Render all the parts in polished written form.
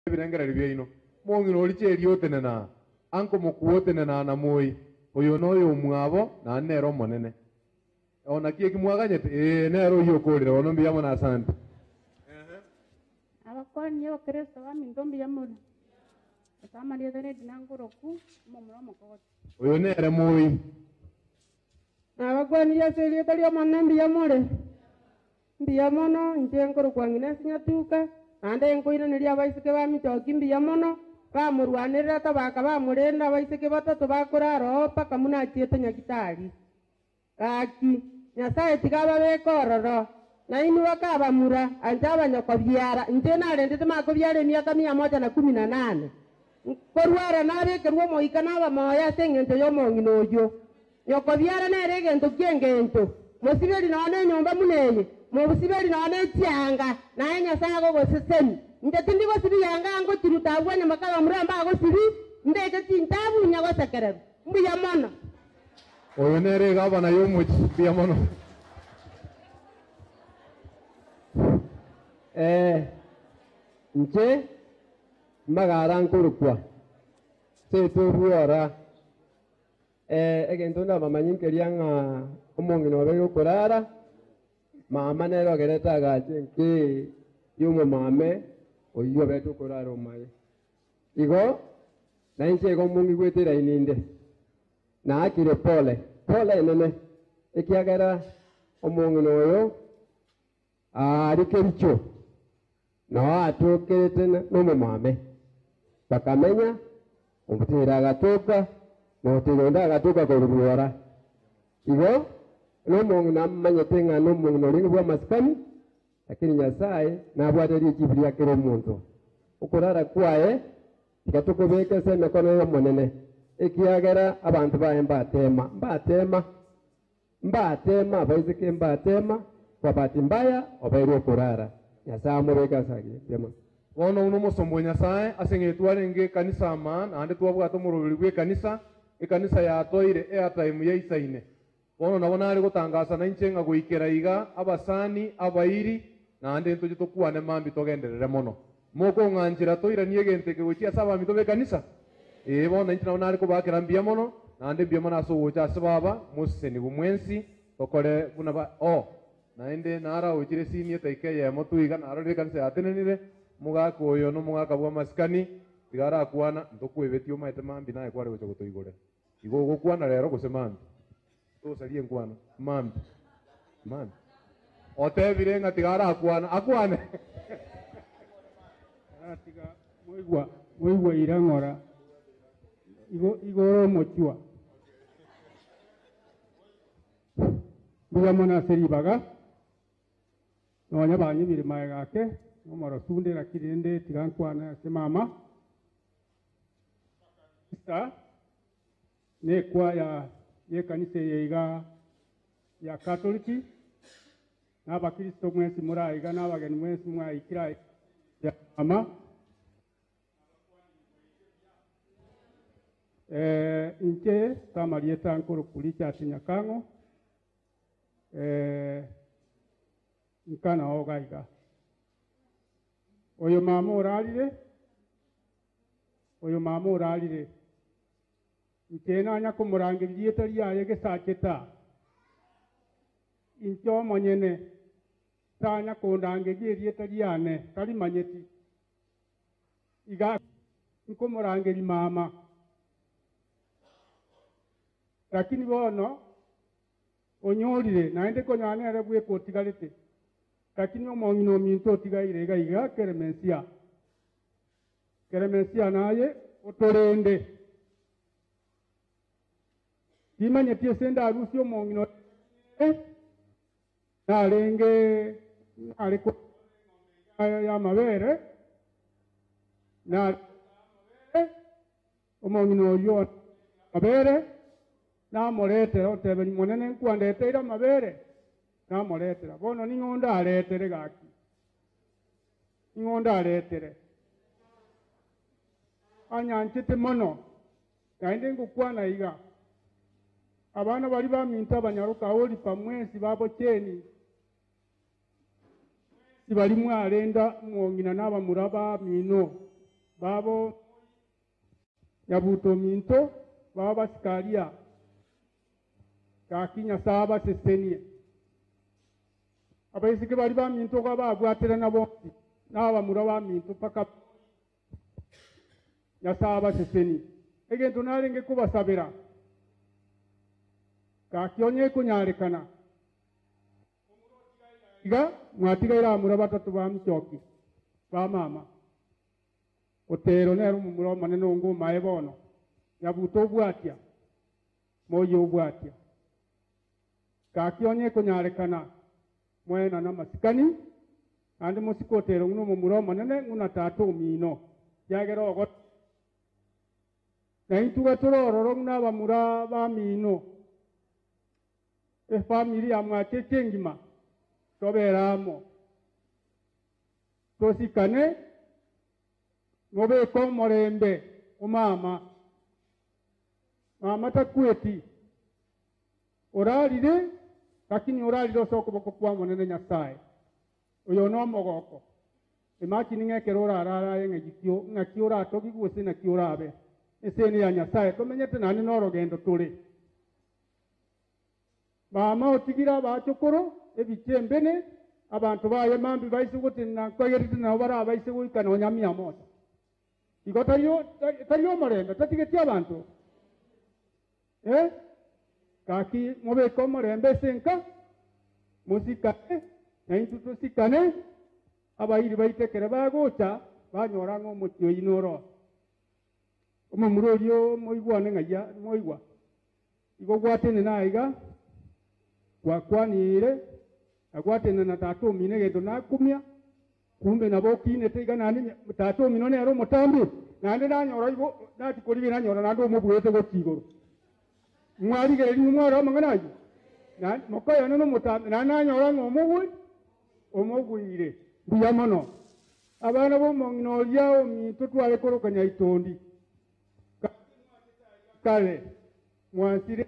Ebirengererio biaino, Mong'ina oria erio otenena aa, anko mokwo otenena aa na moi, oyo noyo omwabo, naende nere omonene. O naki eki mwaganyete? Ee, nere oyio okorire bono. Mbuya mono, asante. Abakwani Abakristo baminto mbuya more. Ase amarieta Lady Nankoroku, omomura omokogoti. Oyo nere moi. Nabakwanirie ase erieta ri'Omonene mbuya more. Mbuya mono, inche nkorokwa ng'ina ase nyatuka, naende nkoiraneria abaiseke ba Michoki mbuya mono, bamorwanerera tabaka bamorenda abaiseke batato bakorara oo mpaka buna achiete Nyagitari. Gaki, Nyasae tiga ababeke ororo, na inwe bakabamura, ancha abanyokobiara, inche narendete makobiara emiaka mia moja na kumi na nane. Nkorwara nabekerwe omoika naba moyo ase engencho y'omong'ina oyio. Nyokobiara nere egento ki'engencho, mosiberi nonya nenyomba buna eye, mosiberi nonya ne chianga, naye Nyasae agogosesenia. Inche tindi gosibi yanga ngochiruta abwo onye bakabamura mbagosibi, mbeke chintabu inya gosekererwa. Mbuya mono. Oyo nere egavana y'omochie. Mbuya mono. Ee, inche mbagara nkorokwa, setorwora. Ee, egento ndabamanye nkeria ng'a omong'ina obeire okorara, mama nere ogerete agache enka y'omomame oyio obete okorara omaye. Igo nainche igo mong'igwete eraini inde, naakire pole pole enene, ekiagera omong'ina oyo Aaria Kericho nao atokerete nomomame, bakamenya, omotera agatoka, na otera onde agatoka korwa rwora. Igo nomong'ina amanyete ng'a nomong'ina orenge bw'amasikani, lakini Nyasae nabwate richibu ria kera omonto. Okorara kwaye tiga tokobeke ase emekono y'Omonene, ekiagera abanto baye mbatema, mbatema. Mbateema abaiseke mbateema, kwa bahati mbaya obairwe okorara. Nyasae amobeke ase agiya. Mbuya mono. Bono buna omosomba o Nyasae, ase eng'encho twarenge ekanisa ama, naende twabwate omoroberi bw'ekanisa, ekanisa yatoeire airtime yaisaine. Bono nabo nare gotangasa nainche ng'a goikera iga abasani, abairi, naende ntoche tokwane mambia togenderere mono. Mokong'anchera toiranie egento eke gochia ase abaminto b'ekanisa? Ee, bono inche nabo nare kobaakera mbuya mono, naende mbuya mono ase ogocha ase baba, mosesenigwe mwensi, tokore buna ba o. Naende naraochire esini etaika eyemo tu iga, narorire ekanisa yatenenire, omogaka oyo nomogaka bw'amasikani, tiga arakwana, ntokwebetie omaete mambia naye kware gocha gotoigorera. Igo ogokwana rero gose mambia? Tosarie enkwana, mambia, mambia. Otebire ng'a tiga arakwana, akwane. Aratiga moigwa, moigwa ira ng'ora, igo, igo ore omochwa. Mbuya mono ase ribaga, nonya banyebire magega ake, nomorosunde lakini rende tiga nkwane ase mama. Sister, Nekwaya y'ekanisa eye iga ya Katoliki, na Abakristo mwensi more aiga, na abageni mwensi mwaikire aiga ya mama. Eh, inche samarieta nkorokwa Richard Nyakang'o, eh, nkana oga iga. Oyo mama orarire, oyo mama orarire. Inche nanya komorangeria rieta riaye gesache ta, inche omonyene tanya kondangeria erieta riane tarimanyeti. Iga nkomorangeria mama. Lakini bono onyorire, naende konyora nere bweka otigarete, lakini omong'ina ominto otigaire iga iga Keremensia. Keremensia naye otorende. Timanyeti ase ndarusie omong'ina oria ere, narenge nare konyora eng'ombe y'amabere, nare amabere, omong'ina oyio one amabere, namoretera otebia Monene nkwandeteire amabere, namoretera. Bono ning'o ndaretere gaki? Ning'o ndaretere? Anyanchete mono, naende ngokwana iga, Abana baria baminto abanyaroka Olipa mwensi babocheni, mwensi baria mwarenda omong'ina na abamura bamino. Babo Nyabuto ominto, baba Basikaria, gaki Nyasae abasesenie. Abaiseke baria baminto iga babwaterana bonsi, na abamura baminto mpaka Nyasae abasesenie. Egento narenge kobasabera, gaki onye ekonyarekana, Iga mwatigaire abamura batato ba Michoki ba mama. Otero nere omomura omonene onge omae bono, Nyabuto obwatia, Moyia obwatia. Gaki onye ekonyarekana moenane amasikani, naende mosike Otero ng'una omomura omonene ng'una tata omino, ekiagera ogo. Naintwe iga tore ororo ng'una abamura bamino. Efamiri ya mwacheche engima tobere amo, tosikane, mobeke omorembe omama. Mama takweti, orarire, lakini orarire ase okoboko kwa Omonene Nyasae. Oyo nomogoko. Imagine ng'a ekero orarare aye ng'aki ki ng'aki oratogigwe gose naki orabe. Ense eye neya Nyasae tomenyete naende norogendo tore. Mama otigire abachokoro, ebichie embene, abanto baye mambia baise gotenena nkwegerete nabo barabaise goika nonya mia moja. Igo tari tari omorembe, tatigeti abanto. Eh, gaki mobeke omorembe ase enka, mosikane, naintwe tosikane, abairi baito ekero bagocha, banyora ng'a omochie oyio noro. Omomura oria omoigwane ng'ai moigwa? Igo gwatenena aiga, gwakwanire, na gwatenena na tata omino egento nakumia, kumbe nabo okinete iga naende tata omino nere omotambe, naende nanyora igo nachia korigia nanyora naende omobuete gochia igoro. Mwarigereria inwe mwarora amang'ana ayio? Na mokoyane nomotambe, naende nanyora ng'a omogwe omobuire. Mbuya mono. Abana b'omong'ina oria ominto tware koroka Nyaitondi. Kare mwansire,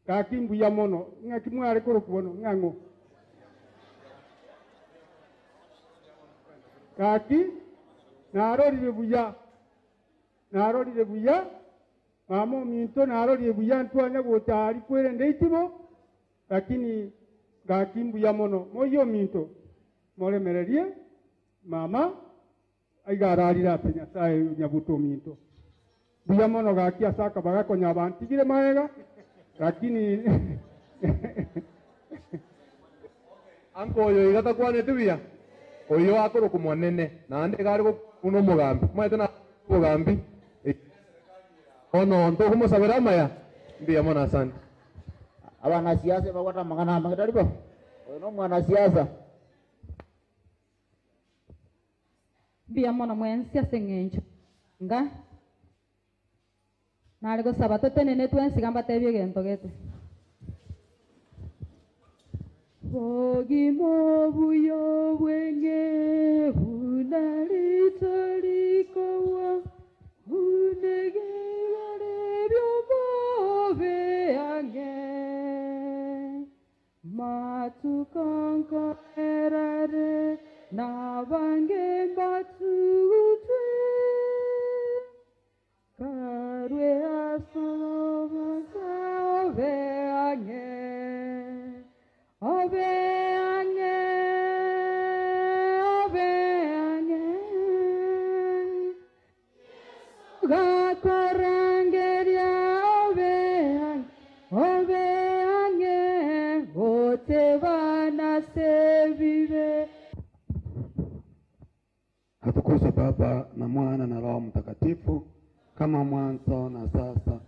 gaki mbuya mono. Ng'aki mware korokwa bono? Ng'ang'o? Gaki narorire buya, narorire buya, mama ominto narorire buya ntwanya gocha aria kwerende itibo, lakini gaki mbuya mono. Moyio ominto, moremererie mama. Aiga ararire ase Nyasae nyabuto ominto. Mbuya mono gaki ase akabaga konya abantigire maega lakini Anko oyo iga takwaneti buya, oyio akorokwa Monene, naende iga are gokwana buna omogambi. Omanyete nare obogambi, eyio neserikali eye bono ntokomosabera amaya? Mbuya mono asante. Abanasiasa ebabwate amang'ana amange, tari bo? Oyo nomwanasiasa. Mbuya mono mwensi ase eng'encho nga nare gosaba totenene twensi iga mbatebie egento gete. Bogima obuya obweng'e buna rito rikogwa, buna egegare bi'omobe ang'e. Matuko nkoerare, nabange mbatugutwe, Karue as'obosa obe ang'e, obe ang'e, obe ang'e. Gakorangeria obe ang'e, obe ang'e, gotebana as'ebibe. Atukuzwe Baba na Mwana na Roho Mtakatifu, kama mwanzo na sasa.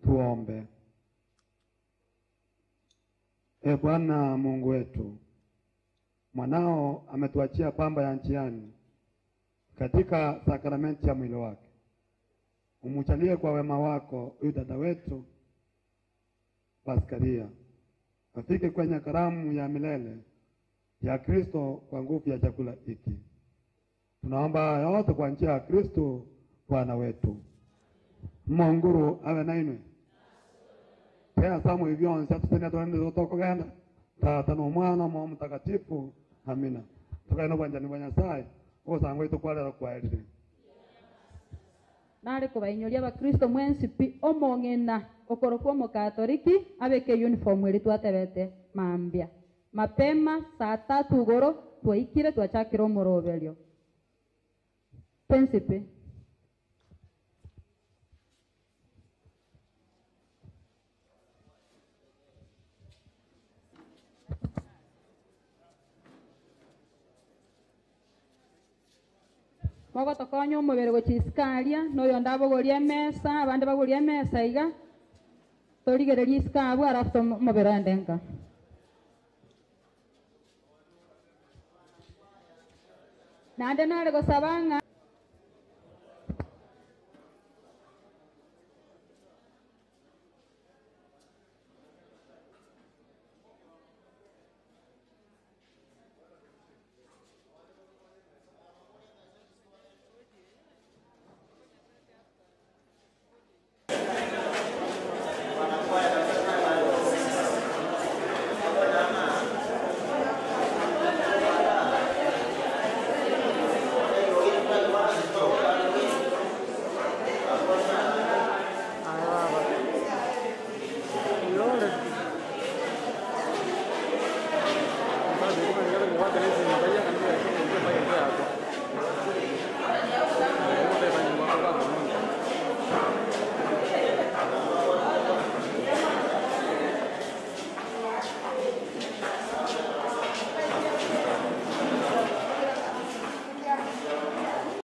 Tuombe. E Bwana Mungu wetu, mwanao ametuachia pamba ya njiani katika sakramenti ya mwili wake. Umujalie kwa wema wako huyu dada wetu Paskalia afike kwenye karamu ya milele ya Kristo kwa nguvu ya chakula hiki. Tunaomba haya yote kwa njia ya Kristo Bwana wetu. Monguru abe nainwe. Kera samu ibyonsi atusenia tolende tokogenda Tata na Omwana Omoyo Omotakatifu. Amina. Tokagenda obwanchani bwa Nyasaye. Ogosanga gwaito kwarero kwaerire. Nare kobainyoria abakristo mwensi pi omong'ina okorokwa omokatoliki abeke uniform eri twatebete mambia. Mapema saa tatu igoro twaikire twachakire omoroberio. Twensi pi. Mogotokonya omobere gochia isiko aria, na oyonde abogorie emesa, abande bagorie emesa iga, torigererie isiko abwo alafu to omobere oende nka. Naende nare gosaba ng'a.